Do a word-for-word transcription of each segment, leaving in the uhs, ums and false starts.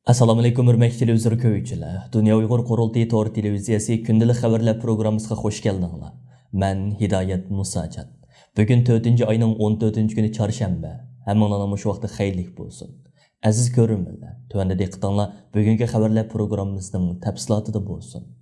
ئەسسالامۇئەلەيكۇم، ھۆرمەتلىك تېلېۋىزور كۆرگۈچىلەر. دۇنيا ئۇيغۇر قۇرۇلتىيى تور تېلېۋىزىيەسى كۈندىلىك خەۋەرلەر پروگراممىسىغا خۇش كەلدىڭلار. مەن ھىدايەت مۇساجان. بۈگۈن تۆتىنچى ئاينىڭ ئون تۆتىنچى كۈنى چارشەنبە. ھەممىڭلارنىڭ مۇشۇ ۋاقتى خەيرلىك بولسۇن. ئەزىز كۆرۈرمەنلەر، تۆۋەندە دىققىتىڭلار بۈگۈنكى خەۋەرلەر پروگراممىسىنىڭ تەپسىلاتىدا بولسۇن.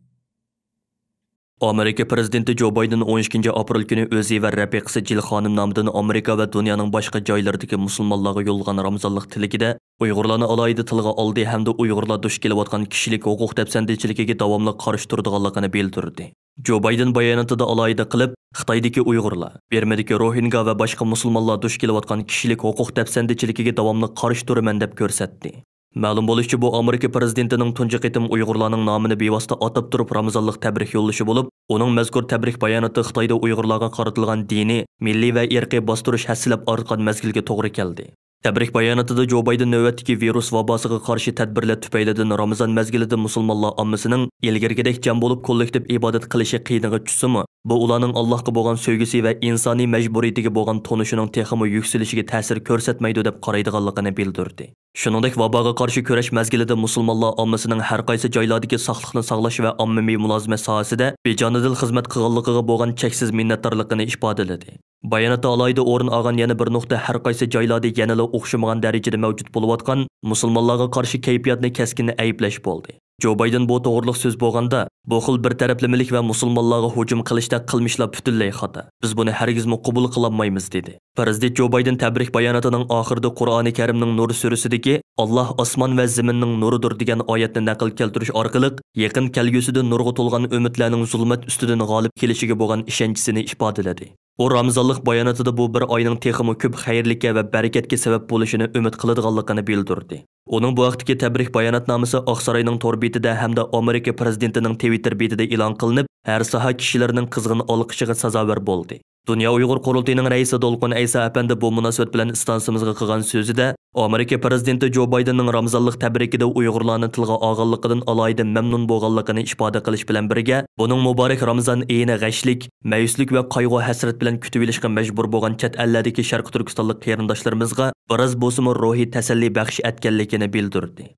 ئامېرىكا پىرېزىدېنتى جو بايدېن ئون ئىككىنچى ئاپرېل كۈنى ئۆزى ۋە رەپىقىسى جىل خانىم نامىدىن ئامېرىكا ۋە دۇنيانىڭ باشقا جايلىرىدىكى مۇسۇلمانلارغا يوللىغان رامىزانلىق تىلىكىدە ئۇيغۇرلارنى ئالاھىدە تىلغا ئالدى ھەمدە ئۇيغۇرلار دۇچ كېلىۋاتقان كىشىلىك ھوقۇق دەپسەندىچىلىكىگە داۋاملىق قارشى تۇرىدىغانلىقىنى بىلدۈردى. جو بايدېن باياناتىدا ئالاھىدە قىلىپ، خىتايدىكى ئۇيغۇرلار، بىرمىدىكى روھىنگا ۋە باشقا مۇسۇلمانلار دۇچ كېلىۋاتقان كىشىلىك ھوقۇق دەپسەندىچىلىكىگە داۋاملىق قارشى تۇرىمەن دەپ كۆرسەتتى. مەلۇم بولۇشىچە، بۇ ئامېرىكا پىرېزىدېنتىنىڭ تۇنجى قېتىم ئۇيغۇرلارنىڭ نامىنى بىۋاسىتە ئاتاپ تۇرۇپ رامىزانلىق تەبرىك يوللىشى بولۇپ، ئۇنىڭ مەزكۇر تەبرىك باياناتى خىتايدا ئۇيغۇرلارغا قارىتىلغان دىنىي، مىللىي ۋە ئىرقىي باستۇرۇش ھەسسىلەپ ئارتقان مەزگىلگە توغرا كەلدى. تەبرىك باياناتىدا جو بايدېن نۆۋەتتىكى ۋىرۇس ۋاباسىغا قارشى تەدبىرلەر تۈپەيلىدىن رامىزان مەزگىلىدە مۇسۇلمانلار ئاممىسىنىڭ ئىلگىرىكىدەك جەم بولۇپ كوللېكتىپ ئىبادەت قىلىشى قىيىنغا چۈشسىمۇ، بۇ ئۇلارنىڭ ئاللاھقا بولغان سۆيگۈسى ۋە ئىنسانىي مەجبۇرىيىتىگە بولغان تونۇشىنىڭ تېخىمۇ يۈكسىلىشىگە تەسىر كۆرسەتمەيدۇ، دەپ قارايدىغانلىقىنى بىلدۈردى. شۇنىڭدەك ۋاباغا قارشى كۈرەش مەزگىلىدە مۇسۇلمانلار ئاممىسىنىڭ ھەر قايسى جايلاردىكى ساقلىقنى ساقلاش ۋە ئاممىۋى مۇلازىمەت ساھەسىدە بىجانىدىل خىزمەت قىلغانلىقىغا بولغان چەكسىز مىننەتدارلىقىنى ئىپادىلىدى. باياناتتا ئالاھىدە ئورۇن ئالغان يەنە بىر نۇقتا ھەر قايسى جايلاردا يەنىلا ئوخشىمىغان دەرىجىدە مەۋجۇت بولۇۋاتقان مۇسۇلمانلارغا قارشى كەيپىياتنى كەسكىن ئەيىبلەش بولدى. جو بايدېن بۇ توغرىلىق سۆز بولغاندا، بۇ خىل بىر تەرەپلىمىلىك ۋە مۇسۇلمانلارغا ھۇجۇم قىلىشتەك قىلمىشلار پۈتۈنلەي خاتا. بىز بۇنى ھەرگىزمۇ قوبۇل قىلالمايمىز، دېدى. پىرېزىدېنت جو بايدېن تەبرىك باياناتىنىڭ ئاخىرىدا قۇرئانى كەرىمنىڭ نۇر سۈرىسىدىكى «ئاللاھ ئاسمان ۋە زېمىننىڭ نۇرىدۇر» دېگەن ئايەتنى نەقىل كەلتۈرۈش ئارقىلىق، يېقىن كەلگۈسىدە نۇرغا تولغان ئۈممەتلەرنىڭ زۇلمەت ئۈستىدىن غالىب كېلىشىگە بولغان ئىشەنچىسىنى ئىپادىلىدى. ئۇ رامىزانلىق باياناتىدا بۇ بىر ئاينىڭ تېخىمۇ كۆپ خەيرلىككە ۋە بەرىكەتكە سەۋەب بولۇشىنى ئۈمىد قىلىدىغانلىقىنى بىلدۈردى. ئۇنىڭ بۇ ھەقتىكى تەبرىك باياناتنامىسى ئاقساراينىڭ تور بېتىدە ھەمدە ئامېرىكا پىرېزىدېنتىنىڭ تىۋىتتېر بېتىدە ئېلان قىلىنىپ، ھەر ساھە كىشىلىرىنىڭ قىزغىن ئالقىشىغا سازاۋەر بولدى. دۇنيا ئۇيغۇر قۇرۇلتىيىنىڭ رەئىسى دولقۇن ئەيسا ئەپەندى بۇ مۇناسىۋەت بىلەن ئىستانسىمىزغا قىلغان سۆزىدە، ئامېرىكا پىرېزىدېنتى جو بايدېننىڭ رامىزانلىق تەبرىكىدە ئۇيغۇرلارنى تىلغا ئالغانلىقىدىن ئالاھىدە مەمنۇن بولغانلىقىنى ئىپادە قىلىش بىلەن بىرگە، بۇنىڭ مۇبارەك رامىزان ئېيىنى غەشلىك، مەيۈسلۈك ۋە قايغۇ-ھەسرەت بىلەن كۈتۈۋېلىشقا مەجبۇر بولغان چەت ئەللەردىكى شەرقىي تۈركىستانلىق قېرىنداشلىرىمىزغا بىراز بولسىمۇ روھىي تەسەللى بەخش ئەتكەنلىكىنى بىلدۈردى.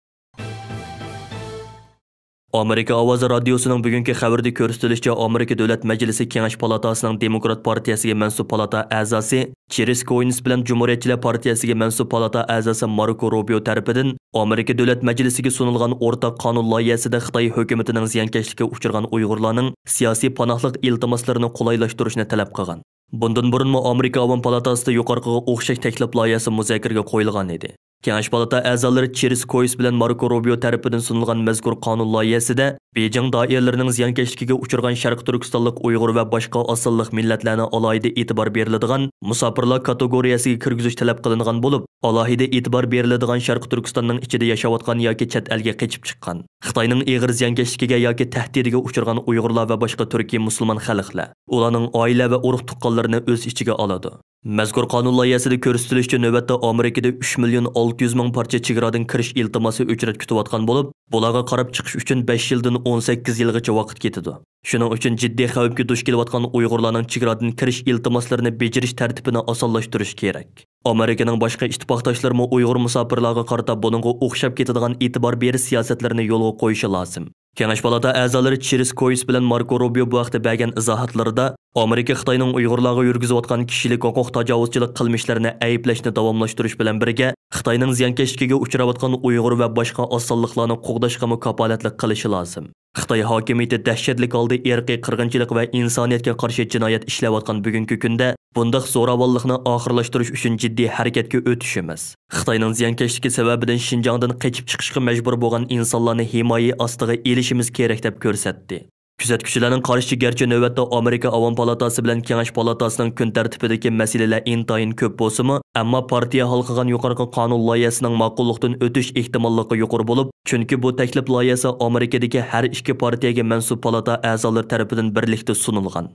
ئامېرىكا ئاۋازى رادىيوسىنىڭ بۈگۈنكى خەۋىرىدە كۆرسىتىلىشىچە، ئامېرىكا دۆلەت مەجلىسى كېڭەش پالاتاسىنىڭ دېموكرات پارتىيەسىگە مەنسۇپ پالاتا ئەزاسى چېرىس كوينس بىلەن جۇمھۇرىيەتچىلەر پارتىيەسىگە مەنسۇپ پالاتا ئەزاسى ماركو روبىيو تەرىپىدىن ئامېرىكا دۆلەت مەجلىسىگە سۇنۇلغان ئورتاق قانۇن لايىھەسىدە خىتاي ھۆكۈمىتىنىڭ زىيانكەشلىككە ئۇچرىغان ئۇيغۇرلارنىڭ سىياسىي پاناھلىق ئىلتىماسلىرىنى قولايلاشتۇرۇشنى تەلەپ قىلغان. بۇندىن بۇرۇنمۇ ئامېرىكا ئاۋام پالاتاسىدا يۇقىرىقىغا ئوخشاش تەكلىپ لايىھەسى مۇزاكىرىگە قويۇلغان ئىدى. كېڭەش پالاتا ئەزالىرى چېرىس كويس بىلەن ماركو روبىيو تەرىپىدىن سۇنۇلغان مەزكۇر قانۇن لايىھەسىدە بېيجىڭ دائىرىلىرىنىڭ زىيانكەشلىكىگە ئۇچرىغان شەرقىي تۈركىستانلىق ئۇيغۇر ۋە باشقا ئاز سانلىق مىللەتلەرنى ئالاھىدە ئېتىبار بېرىلىدىغان مۇساپىرلار كاتېگورىيەسىگە كىرگۈزۈش تەلەپ قىلىنغان بولۇپ، ئالاھىدە ئېتىبار بېرىلىدىغان شەرقىي تۈركىستاننىڭ ئىچىدە ياشاۋاتقان ياكى چەت ئەلگە قېچىپ چىققان، خىتاينىڭ ئېغىر زىيانكەشلىكىگە ياكى تەھدىتىگە ئۇچرىغان ئۇيغۇرلار ۋە باشقا تۈركىي مۇسۇلمان خەلقلەر، ئۇلارنىڭ ئائىلە ۋە ئۇرۇق-تۇغقانلىرىنى ئۆز ئىچىگە ئالىدۇ. مەزكۇر قانۇن لايىھەسىدە كۆرسىتىلىشىچە، نۆۋەتتە ئامېرىكىدا ئۈچ مىليون ئالتە يۈز مىڭ پارچە چېگرادىن كىرىش ئىلتىماسى ئۆچرەت كۈتۈۋاتقان بولۇپ، بۇلارغا قاراپ چىقىش ئۈچۈن بەش يىلدىن ئون سەككىز يىلغىچە ۋاقىت كېتىدۇ. شۇنىڭ ئۈچۈن جىددىي خەۋپكە دۇچ كېلىۋاتقان ئۇيغۇرلارنىڭ چېگرادىن كىرىش ئىلتىماسلىرىنى بېجىرىش تەرتىپىنى ئاسانلاشتۇرۇش كېرەك. ئامېرىكىنىڭ باشقا ئىتتىپاقداشلىرىمۇ ئۇيغۇر مۇساپىرلارغا قارىتا بۇنىڭغا ئوخشاپ كېتىدىغان ئېتىبار بېرىش سىياسەتلىرىنى يولغا قويۇشى لازىم. كېڭەش پالاتا ئەزالىرى چېرىس كويس بىلەن ماركو روبىيو بۇ ھەقتە بەرگەن ئىزاھاتلىرىدا، ئامېرىكا خىتاينىڭ ئۇيغۇرلارغا يۈرگۈزۈۋاتقان كىشىلىك ھوقۇق تاجاۋۇزچىلىق قىلمىشلىرىنى ئەيىبلەشنى داۋاملاشتۇرۇش بىلەن بىرگە، خىتاينىڭ زىيانكەشلىكىگە ئۇچراۋاتقان ئۇيغۇر ۋە باشقا ئاز سانلىقلارنى قوغداشقىمۇ كاپالەتلىك قىلىشى لازىم. خىتاي ھاكىمىيىتى دەھشەتلىك ھالدا ئىرقىي قىرغىنچىلىق ۋە ئىنسانىيەتكە قارشى جىنايەت ئىشلەۋاتقان بۈگۈنكى كۈندە، بۇنداق زوراۋانلىقنى ئاخىرلاشتۇرۇش ئۈچۈن جىددىي ھەرىكەتكە ئۆتۈشىمىز، خىتاينىڭ زىيانكەشلىكى سەۋەبىدىن شىنجاڭدىن قېچىپ چىقىشقا مەجبۇر بولغان ئىنسانلارنى ھىمايە ئاستىغا ئېلىشىمىز كېرەك، دەپ كۆرسەتتى. كۆزەتكۈچىلەرنىڭ قارىشىچە، گەرچە نۆۋەتتە ئامېرىكا ئاۋام پالاتاسى بىلەن كېڭەش پالاتاسىنىڭ كۈن تەرتىپىدىكى مەسىلىلەر ئىنتايىن كۆپ بولسىمۇ، ئەمما پارتىيە ھالقىغان يۇقىرىقى قانۇن لايىھەسىنىڭ ماقۇللۇقتىن ئۆتۈش ئېھتىماللىقى يۇقىرى بولۇپ، چۈنكى بۇ تەكلىپ لايىھەسى ئامېرىكىدىكى ھەر ئىككى پارتىيەگە مەنسۇپ پالاتا ئەزالىرى تەرىپىدىن بىرلىكتە سۇنۇلغان.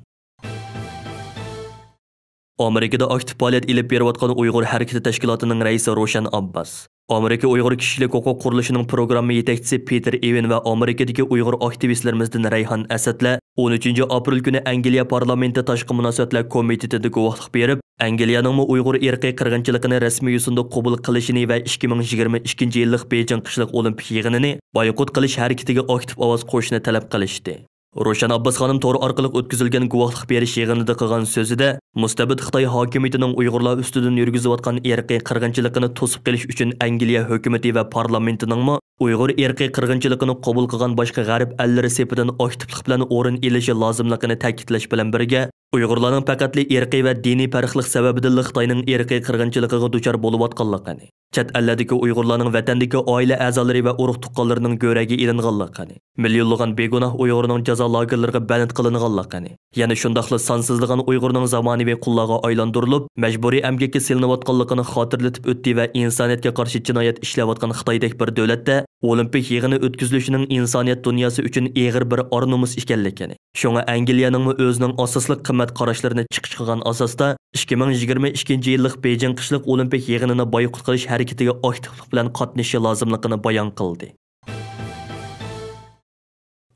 ئامېرىكىدا ئاكتىپ پائالىيەت ئېلىپ بېرىۋاتقان ئۇيغۇر ھەرىكىتى تەشكىلاتىنىڭ رەئىسى روشەن ئابباس، ئامېرىكا ئۇيغۇر كىشىلىك ھوقۇق قۇرۇلۇشىنىڭ پروگرامما يېتەكچىسى پېتېر ئېۋېن ۋە ئامېرىكىدىكى ئۇيغۇر ئاكتىۋىستلىرىمىزدىن رەيھان ئەسەدلەر ئون ئۈچىنچى ئاپرېل كۈنى ئەنگلىيە پارلامېنتى تاشقى مۇناسىۋەتلەر كومىتېتىدا گۇۋاھلىق بېرىپ، ئەنگلىيەنىڭمۇ ئۇيغۇر ئىرقىي قىرغىنچىلىقىنى رەسمىي يوسۇندا قوبۇل قىلىشىنى ۋە ئىككى مىڭ يىگىرمە ئىككىنچى يىللىق بېيجىڭ قىشلىق ئولىمپىك يىغىنىنى بايقۇت قىلىش ھەرىكىتىگە ئاكتىپ ئاۋاز قوشۇشنى تەلەپ قىلىشتى. روشەن ئابباس خانىم تور ئارقىلىق ئۆتكۈزۈلگەن گۇۋاھلىق بېرىش يىغىنىدا قىلغان سۆزىدە، مۇستەبىت خىتاي ھاكىمىيىتىنىڭ ئۇيغۇرلار ئۈستىدىن يۈرگۈزۈۋاتقان ئىرقىي قىرغىنچىلىقىنى توسۇپ قېلىش ئۈچۈن ئەنگلىيە ھۆكۈمىتى ۋە پارلامېنتىنىڭمۇ ئۇيغۇر ئىرقىي قىرغىنچىلىقىنى قوبۇل قىلغان باشقا غەرب ئەللىرى سېپىدىن ئاكتىپلىق بىلەن ئورۇن ئېلىشى لازىملىقىنى تەكىتلەش بىلەن بىرگە، ئۇيغۇرلارنىڭ پەقەتلا ئىرقىي ۋە دىنىي پەرقلىق سەۋەبىدىنلا خىتاينىڭ ئىرقىي قىرغىنچىلىقىغا دۇچار بولۇۋاتقانلىقىنى، چەت ئەللەردىكى ئۇيغۇرلارنىڭ ۋەتەندىكى ئائىلە ئەزالىرى ۋە ئۇرۇق-تۇغقانلىرىنىڭ گۆرەگە ئېلىنغانلىقىنى، مىليونلىغان بىگۇناھ ئۇيغۇرنىڭ جازا لاگېرلىرىغا بەند قىلىنغانلىقىنى، يەنە شۇنداقلا سانسىزلىغان ئۇيغۇرنىڭ زامانىۋى قۇللارغا ئايلاندۇرۇلۇپ، مەجبۇرىي ئەمگەككە سېلىنىۋاتقانلىقىنى خاتىرىلىتىپ ئۆتتى ۋە ئىنسانىيەتكە قارشى جىنايەت ئىشلەۋاتقان خىتايدەك بىر دۆلەتتە ئولىمپىك يىغىنى ئۆتكۈزۈلۈشىنىڭ ئىنسانىيەت دۇنياسى ئۈچۈن ئېغىر بىر ئار-نومۇس ئىكەنلىكىنى، شۇڭا ئەنگلىيەنىڭمۇ ئۆزىنىڭ ئاساسلىق قىممەت قاراشلىرىنى چىقىش قىلغان ئاساستا، ئىككى مىڭ يىگىرمە ئىككىنچى يىللىق بېيجىڭ قىشلىق ئولىمپىك يىغىنىنى بايقۇت قىلىش ھەرىكىتىگە ئاكتىپلىق بىلەن قاتنىشىشى لازىملىقىنى بايان قىلدى.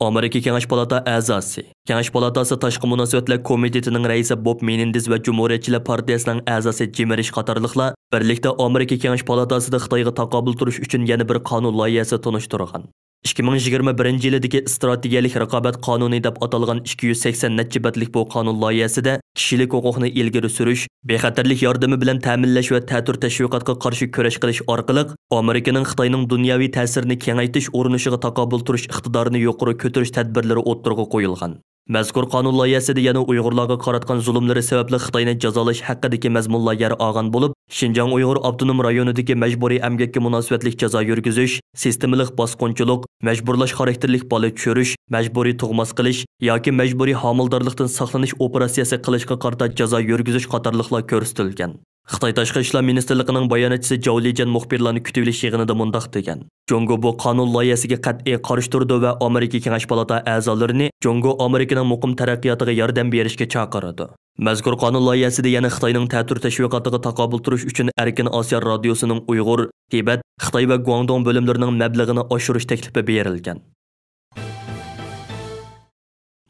ئامېرىكا كېڭەش پالاتا ئەزاسى، كېڭەش پالاتاسى تاشقى مۇناسىۋەتلەر كومىتېتىنىڭ رەئىسى بوب مېنېندېز ۋە جۇمھۇرىيەتچىلەر پارتىيەسىنىڭ ئەزاسى جىم رىش قاتارلىقلار بىرلىكتە ئامېرىكا كېڭەش پالاتاسىدا خىتايغا تاقابىل تۇرۇش ئۈچۈن يەنە بىر قانۇن لايىھەسى تونۇشتۇرغان. ئىككى مىڭ يىگىرمە بىرىنچى يىلىدىكى ئىستراتېگىيەلىك رىقابەت قانۇنى دەپ ئاتالغان ئىككى يۈز سەكسەن نەچچە بەتلىك بۇ قانۇن لايىھەسىدە كىشىلىك ھوقۇقنى ئىلگىرى سۈرۈش، بىخەتەرلىك ياردىمى بىلەن تەمىنلەش ۋە تەتۈر تەشۋىقاتقا قارشى كۈرەش قىلىش ئارقىلىق ئامېرىكىنىڭ خىتاينىڭ دۇنياۋى تەسىرىنى كېڭەيتىش ئۇرۇنۇشىغا تاقابىل تۇرۇش ئىقتىدارىنى يۇقىرى كۆتۈرۈش تەدبىرلىرى ئوتتۇرىغا قويۇلغان. مەزكۇر قانۇن لايىھەسىدە يەنە ئۇيغۇرلارغا قاراتقان زۇلۇملىرى سەۋەبلىك خىتاينى جازالاش ھەققىدىكى مەزمۇنلار يەر ئالغان بولۇپ، شىنجاڭ ئۇيغۇر ئاپتونوم رايونىدىكى مەجبۇرىي ئەمگەككە مۇناسىۋەتلىك جازا يۈرگۈزۈش، سىستېمىلىق باسقۇنچىلىق، مەجبۇرلاش خاراكتېرلىك بالا چۈشۈرۈش، مەجبۇرىي تۇغماس قىلىش ياكى مەجبۇرىي ھامىلىدارلىقتىن ساقلىنىش ئوپېراتسىيەسى قىلىشقا قارىتا جازا يۈرگۈزۈش قاتارلىقلار كۆرسىتىلگەن. خىتاي تاشقى ئىشلار مىنىستىرلىقىنىڭ باياناتچىسى جاۋ لىجيەن مۇخبىرلارنى كۈتۈۋېلىش يىغىنىدا مۇنداق دېگەن: جۇڭگو بۇ قانۇن لايىھەسىگە قەتئىي قارشى تۇرىدۇ ۋە ئامېرىكا كېڭەش پالاتا ئەزالىرىنى جۇڭگو ئامېرىكىنىڭ مۇقىم تەرەققىياتىغا ياردەم بېرىشكە چاقىرىدۇ. مەزكۇر قانۇن لايىھەسىدە يەنە خىتاينىڭ تەتۈر تەشۋىقاتىغا تاقابىل تۇرۇش ئۈچۈن ئەركىن ئاسىيا رادىيوسىنىڭ ئۇيغۇر، تىبەت، خىتاي ۋە گۇاڭدۇڭ بۆلۈملىرىنىڭ مەبلىغىنى ئاشۇرۇش تەكلىپى بېرىلگەن.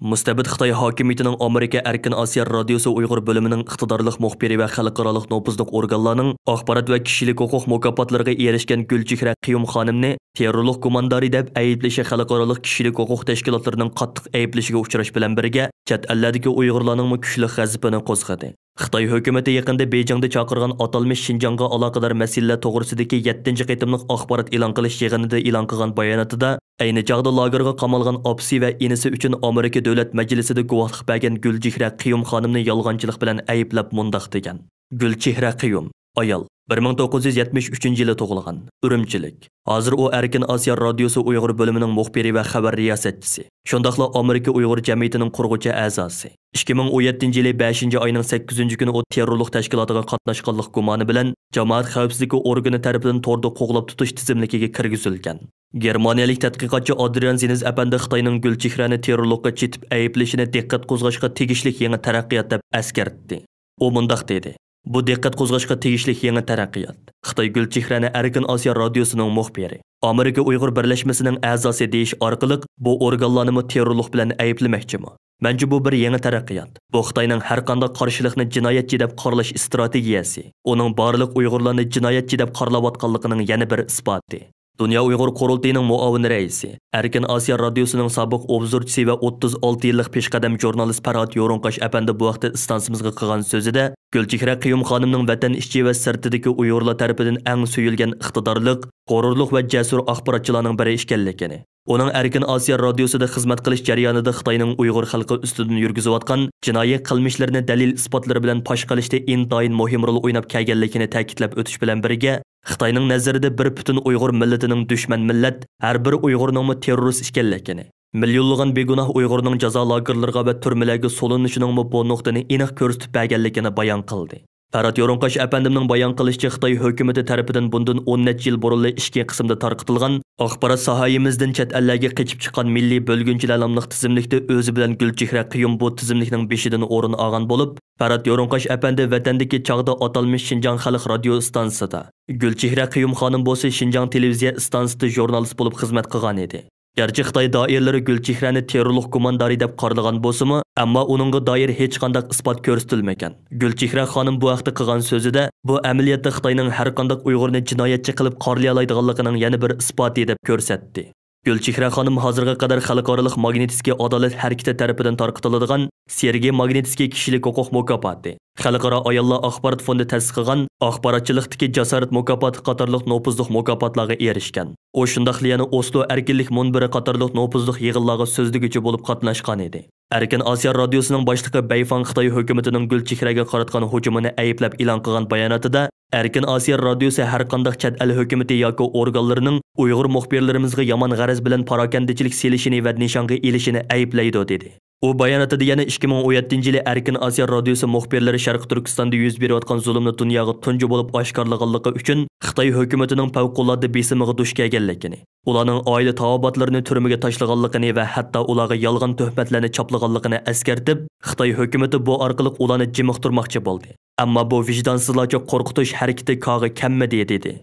مۇستەبىت خىتاي ھاكىمىيىتىنىڭ ئامېرىكا ئەركىن ئاسىيا رادىيوسى ئۇيغۇر بۆلۈمىنىڭ ئىقتىدارلىق مۇخبىرى ۋە خەلقئارالىق نوپۇزلۇق ئورگانلارنىڭ ئاخبارات ۋە كىشىلىك ھوقۇق مۇكاپاتلىرىغا ئېرىشكەن گۈلچېھرە قىيۇم خانىمنى تېررورلۇق گۇماندارى دەپ ئەيىبلىشى خەلقئارالىق كىشىلىك ھوقۇق تەشكىلاتلىرىنىڭ قاتتىق ئەيىبلىشىگە ئۇچراش بىلەن بىرگە، چەت ئەللەردىكى ئۇيغۇرلارنىڭمۇ كۈچلۈك غەزىپىنى قوزغىدى. خىتاي ھۆكۈمىتى يېقىندا بېيجىڭدا چاقىرغان ئاتالمىش شىنجاڭغا ئالاقىدار مەسىلىلەر توغرىسىدىكى يەتتىنچى قېتىملىق ئاخبارات ئېلان قىلىش يىغىنىدا ئېلان قىلغان باياناتىدا، ئەينى چاغدا لاگېرغا قامالغان ئاپىسى ۋە ئىنىسى ئۈچۈن ئامېرىكا دۆلەت مەجلىسىدە گۇۋاھلىق بەرگەن گۈلچېھرە قىيۇم خانىمنى يالغانچىلىق بىلەن ئەيىبلەپ مۇنداق دېگەن: گۈلچېھرە قىيۇم، ئايال، بىر مىڭ توققۇز يۈز يەتمىش ئۈچىنچى يىلى تۇغۇلغان، ئۈرۈمچىلىك. ھازىر ئۇ ئەركىن ئاسىيا رادىيوسى ئۇيغۇر بۆلۈمىنىڭ مۇخبىرى ۋە خەۋەر رىياسەتچىسى، شۇنداقلا ئامېرىكا ئۇيغۇر جەمئىيىتىنىڭ قۇرغۇچى ئەزاسى. ئىككى مىڭ ئون يەتتىنچى يىلى بەشىنچى ئاينىڭ سەككىزىنچى كۈنى ئۇ تېررورلۇق تەشكىلاتىغا قاتناشقانلىق گۇمانى بىلەن جامائەت خەۋپسىزلىكى ئورگىنى تەرىپىدىن توردا قوغلاپ تۇتۇش تىزىملىكىگە كىرگۈزۈلگەن. گېرمانىيەلىك تەتقىقاتچى ئادرىيان زىنىز ئەپەندى خىتاينىڭ گۈلچېھرەنى تېررورلۇققا چېتىپ ئەيىبلىشىنى دىققەت قوزغاشقا تېگىشلىك يېڭى تەرەققىيات دەپ ئەسكەرتتى. ئۇ مۇنداق دېدى: بۇ دىققەت قوزغاشقا تېگىشلىك يېڭى تەرەققىيات. خىتاي گۈلچېھرەنى ئەركىن ئاسىيا رادىيوسىنىڭ مۇخبىرى، ئامېرىكا ئۇيغۇر بىرلەشمىسىنىڭ ئەزاسى دېيىش ئارقىلىق بۇ ئورگانلارنىمۇ تېررورلۇق بىلەن ئەيىبلىمەكچىمۇ؟ مەنچە بۇ بىر يېڭى تەرەققىيات. بۇ خىتاينىڭ ھەرقانداق قارشىلىقنى جىنايەتچى دەپ قارىلاش ئىستراتېگىيەسى، ئۇنىڭ بارلىق ئۇيغۇرلارنى جىنايەتچى دەپ قارىلاۋاتقانلىقىنىڭ يەنە بىر ئىسپاتى. دۇنيا ئۇيغۇر قۇرۇلتىيىنىڭ مۇئاۋىن رەئىسى، ئەركىن ئاسىيا رادىيوسىنىڭ سابىق ئوبزورچىسى ۋە ئوتتۇز ئالتە يىللىق پېشقەدەم ژۇرنالىست پەرھات يورۇنقاش ئەپەندى بۇ ھەقتە ئىستانسىمىزغا قىلغان سۆزىدە، گۈلچېھرە قىيۇم خانىمنىڭ ۋەتەن ئىچى ۋە سىرتىدىكى ئۇيغۇرلار تەرىپىدىن ئەڭ سۆيۈلگەن، ئىقتىدارلىق، غۇرۇرلۇق ۋە جەسۇر ئاخباراتچىلارنىڭ بىرى ئىكەنلىكىنى، ئۇنىڭ ئەركىن ئاسىيا رادىيوسىدا خىزمەت قىلىش جەريانىدا خىتاينىڭ ئۇيغۇر خەلقى ئۈستىدىن يۈرگۈزۈۋاتقان جىنايى قىلمىشلىرىنى دەلىل-ئىسپاتلىرى بىلەن پاش قىلىشتا ئىنتايىن مۇھىم رول ئويناپ كەلگەنلىكىنى تەكىتلەپ ئۆتۈش بىلەن بىرگە، خىتاينىڭ نەزىرىدە بىر پۈتۈن ئۇيغۇر مىللىتىنىڭ دۈشمەن مىللەت، ھەر بىر ئۇيغۇرنىڭمۇ تېررورىست ئىكەنلىكىنى، مىليونلىغان بىگۇناھ ئۇيغۇرنىڭ جازا لاگېرلىرىغا ۋە تۈرمىلەرگە سولىنىشىنىڭمۇ بۇ نۇقتىنى ئېنىق كۆرسىتىپ بەرگەنلىكىنى بايان قىلدى. پەرھات يورۇنقاش ئەپەندىمنىڭ بايان قىلىشىچە، خىتاي ھۆكۈمىتى تەرىپىدىن بۇندىن ئون نەچچە يىل بۇرۇنلا ئىچكى قىسىمدا تارقىتىلغان ئاخبارات ساھەيىمىزدىن چەت ئەللەرگە قېچىپ چىققان مىللىي بۆلگۈنچىلەر ناملىق تىزىملىكتە ئۆزى بىلەن گۈلچېھرە قىيۇم بۇ تىزىملىكنىڭ بېشىدىن ئورۇن ئالغان بولۇپ، پەرھات يورۇنقاش ئەپەندى ۋەتەندىكى چاغدا ئاتالمىش شىنجاڭ خەلق رادىيو ئىستانسىسىدا، گۈلچېھرە قىيۇم خانىم بولسا شىنجاڭ تېلېۋىزىيە ئىستانسىسىدا ژۇرنالىست بولۇپ خىزمەت قىلغان ئىدى. گەرچە خىتاي دائىرىلىرى گۈلچېھرەنى تېررورلۇق گۇماندارى دەپ قارىلىغان بولسىمۇ، ئەمما ئۇنىڭغا دائىر ھېچقانداق ئىسپات كۆرسىتىلمىگەن. گۈلچېھرە خانىم بۇ ھەقتە قىلغان سۆزىدە، بۇ ئەمەلىيەتتە خىتاينىڭ ھەرقانداق ئۇيغۇرنى جىنايەتچى قىلىپ قارىلىيالايدىغانلىقىنىڭ يەنە بىر ئىسپاتى دەپ كۆرسەتتى. گۈلچېھرە خانىم ھازىرغا قەدەر خەلقئارالىق ماگنىتسكىي ئادالەت ھەرىكىتى تەرىپىدىن تارقىتىلىدىغان سېرگېي ماگنىتسكىي كىشىلىك ھوقۇق مۇكاپاتى، خەلقئارا ئاياللار ئاخبارات فوندى تەسىس قىلغان ئاخباراتچىلىقتىكى جاسارەت مۇكاپاتى قاتارلىق نوپۇزلۇق مۇكاپاتلارغا ئېرىشكەن. ئۇ شۇنداقلا يەنە ئوسلو ئەركىنلىك مۇنبىرى قاتارلىق نوپۇزلۇق يىغىنلارغا سۆزلىگۈچى بولۇپ قاتناشقانىدى. ئەركىن ئاسىيا رادىيوسىنىڭ باشلىقى بەيفاڭ خىتاي ھۆكۈمىتىنىڭ گۈلچېھرەگە قاراتقان ھۇجۇمىنى ئەيىبلەپ ئېلان قىلغان باياناتىدا، ئەركىن ئاسىيا رادىيوسى ھەرقانداق چەت ئەل ھۆكۈمىتى ياكى ئورگانلىرىنىڭ ئۇيغۇر مۇخبىرلىرىمىزغا يامان غەرەز بىلەن پاراكەندىچىلىك سېلىشىنى ۋە نىشانغا ئېلىشىنى ئەيىبلەيدۇ، دېدى. ئۇ باياناتىدا يەنە ئىككى مىڭ ئون يەتتىنچى يىلى ئەركىن ئاسىيا رادىيوسى مۇخبىرلىرى شەرقىي تۈركىستاندا يۈز بېرىۋاتقان زۇلۇمنى دۇنياغا تۇنجى بولۇپ ئاشكارىلىغانلىقى ئۈچۈن خىتاي ھۆكۈمىتىنىڭ پەۋقۇلئاددە بېسىمىغا دۇچ كەلگەنلىكىنى، ئۇلارنىڭ ئائىلە تاۋابىئاتلىرىنى تۈرمىگە تاشلىغانلىقىنى ۋە ھەتتا ئۇلارغا يالغان تۆھمەتلەرنى چاپلىغانلىقىنى ئەسكەرتىپ، خىتاي ھۆكۈمىتى بۇ ئارقىلىق ئۇلارنى جىمىقتۇرماقچى بولدى. ئەمما بۇ ۋىجدانسىزلارچە قورقۇتۇش ھەرىكىتى كاغا كەممىدى، دېدى.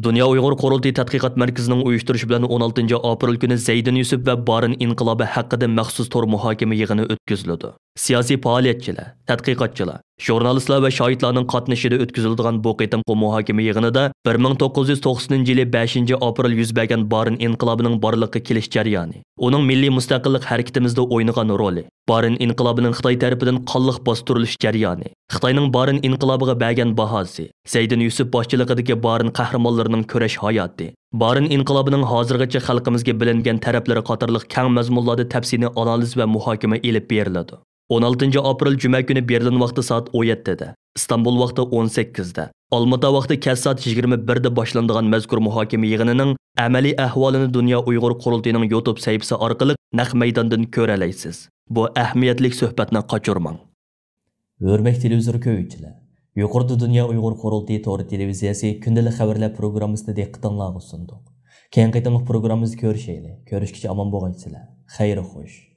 دۇنيا ئۇيغۇر قۇرۇلتىيى تەتقىقات مەركىزىنىڭ ئۇيۇشتۇرۇشى بىلەن ئون ئالتىنچى ئاپرېل كۈنى زەيدىن يۈسۈپ ۋە بارىن ئىنقىلابى ھەققىدە مەخسۇس تور مۇھاكىمە يىغىنى ئۆتكۈزۈلىدۇ. سىياسىي پائالىيەتچىلەر، تەتقىقاتچىلار، ژۇرنالىستلار ۋە شاھىتلارنىڭ قاتنىشىشىدا ئۆتكۈزۈلىدىغان بۇ قېتىمقى مۇھاكىمە يىغىنىدا بىر مىڭ توققۇز يۈز توقسىنىنچى يىلى بەشىنچى ئاپرېل يۈز بەرگەن بارىن ئىنقىلابىنىڭ بارلىققا كېلىش جەريانى، ئۇنىڭ مىللىي مۇستەقىللىق ھەرىكىتىمىزدە ئوينىغان رولى، بارىن ئىنقىلابىنىڭ خىتاي تەرىپىدىن قانلىق باستۇرۇلۇش جەريانى، خىتاينىڭ بارىن ئىنقىلابىغا بەرگەن باھاسى، زەيدىن يۈسۈپ باشچىلىقىدىكى بارىن قەھرىمانلىرىنىڭ كۈرەش ھاياتى، بارىن ئىنقىلابىنىڭ ھازىرغىچە خەلقىمىزگە بىلىنگەن تەرەپلىرى قاتارلىق كەڭ مەزمۇنلاردا تەپسىلىي ئانالىز ۋە مۇھاكىمە ئېلىپ بېرىلىدۇ. ئون ئالتىنچى ئاپرېل جۈمە كۈنى بېرلىن ۋاقتى سائەت ئون يەتتىدە، ئىستانبۇل ۋاقتى ئون سەككىزدە، ئالمىتا ۋاقتى كەچ سائەت يىگىرمە بىردە باشلىنىدىغان مەزكۇر مۇھاكىمە يىغىنىنىڭ ئەمەلىي ئەھۋالىنى دۇنيا ئۇيغۇر قۇرۇلتىيىنىڭ يۇتۇب سەھىپىسى ئارقىلىق نەق مەيداندىن كۆرەلەيسىز. بۇ ئەھمىيەتلىك سۆھبەتنى قاچۇرماڭ. ھۆرمەتلىك تېلېۋىزور كۆرگۈچىلەر، يۇقىرىدا دۇنيا ئۇيغۇر قۇرۇلتىيى تور تېلېۋىزىيەسى كۈندىلىك خەۋەرلەر پروگراممىسىنى دىققىتىڭلارغا سۇندۇق. كېيىنكى قېتىملىق پروگراممىمىزدا كۆرۈشەيلى. كۆرۈشكىچە ئامان بولغايسىلەر. خەير خوش.